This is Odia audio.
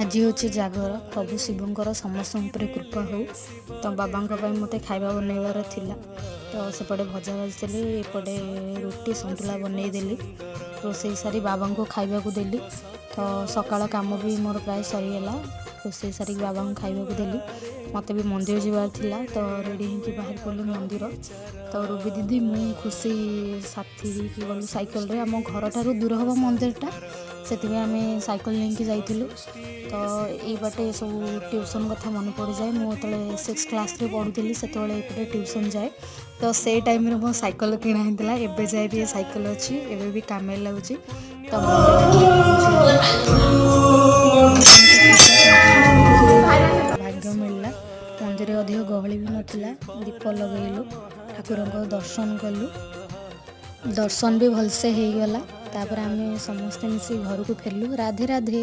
ଆଜି ହେଉଛି ଜାଗର। ପ୍ରଭୁ ଶିବଙ୍କର ସମସ୍ତଙ୍କ ଉପରେ କୃପା ହେଉ। ତ ବାବାଙ୍କ ପାଇଁ ମୋତେ ଖାଇବା ବନେଇବାର ଥିଲା। ତ ସେପଟେ ଭଜା ଭାଜିଥିଲି, ଏପଟେ ରୁଟି ସନ୍ତୁଳା ବନେଇଦେଲି। ରୋଷେଇ ସାରି ବାବାଙ୍କୁ ଖାଇବାକୁ ଦେଲି। ତ ସକାଳ କାମ ବି ମୋର ପ୍ରାୟ ସରିଗଲା। ରୋଷେଇ ସାରିକି ବାବାଙ୍କୁ ଖାଇବାକୁ ଦେଲି। ମୋତେ ବି ମନ୍ଦିର ଯିବାର ଥିଲା, ତ ରେଡ଼ି ହେଇକି ବାହାରି ପଡ଼ିଲୁ ମନ୍ଦିର। ତ ରୁବି ଦିଦି, ମୁଁ, ଖୁସି ସାଥୀ ହେଇକି ଗଲୁ ସାଇକେଲରେ। ଆମ ଘରଠାରୁ ଦୂର ହେବ ମନ୍ଦିରଟା, ସେଥିପାଇଁ ଆମେ ସାଇକେଲ ନେଇକି ଯାଇଥିଲୁ। ତ ଏଇ ବାଟେ ସବୁ ଟ୍ୟୁସନ୍ କଥା ମନେ ପଡ଼ିଯାଏ। ମୁଁ ଯେତେବେଳେ ସିକ୍ସ କ୍ଲାସ୍ରେ ପଢ଼ୁଥିଲି, ସେତେବେଳେ ଏପଟେ ଟ୍ୟୁସନ୍ ଯାଏ। ତ ସେଇ ଟାଇମ୍ରେ ମୋ ସାଇକେଲ କିଣା ହେଇଥିଲା। ଏବେ ଯାଏ ବି ଏ ସାଇକେଲ ଅଛି, ଏବେ ବି କାମରେ ଲାଗୁଛି। ତ ମନ୍ଦିରରେ ଭାଗ୍ୟ ମିଳିଲା। ମନ୍ଦିରରେ ଅଧିକ ଗହଳି ବି ନଥିଲା। ଦୀପ ଲଗେଇଲୁ, ଠାକୁରଙ୍କ ଦର୍ଶନ କଲୁ। ଦର୍ଶନ ବି ଭଲସେ ହେଇଗଲା। ତାପରେ ଆମେ ସମସ୍ତେ ମିଶି ଘରକୁ ଫେରିଲୁ। ରାଧେ ରାଧେ।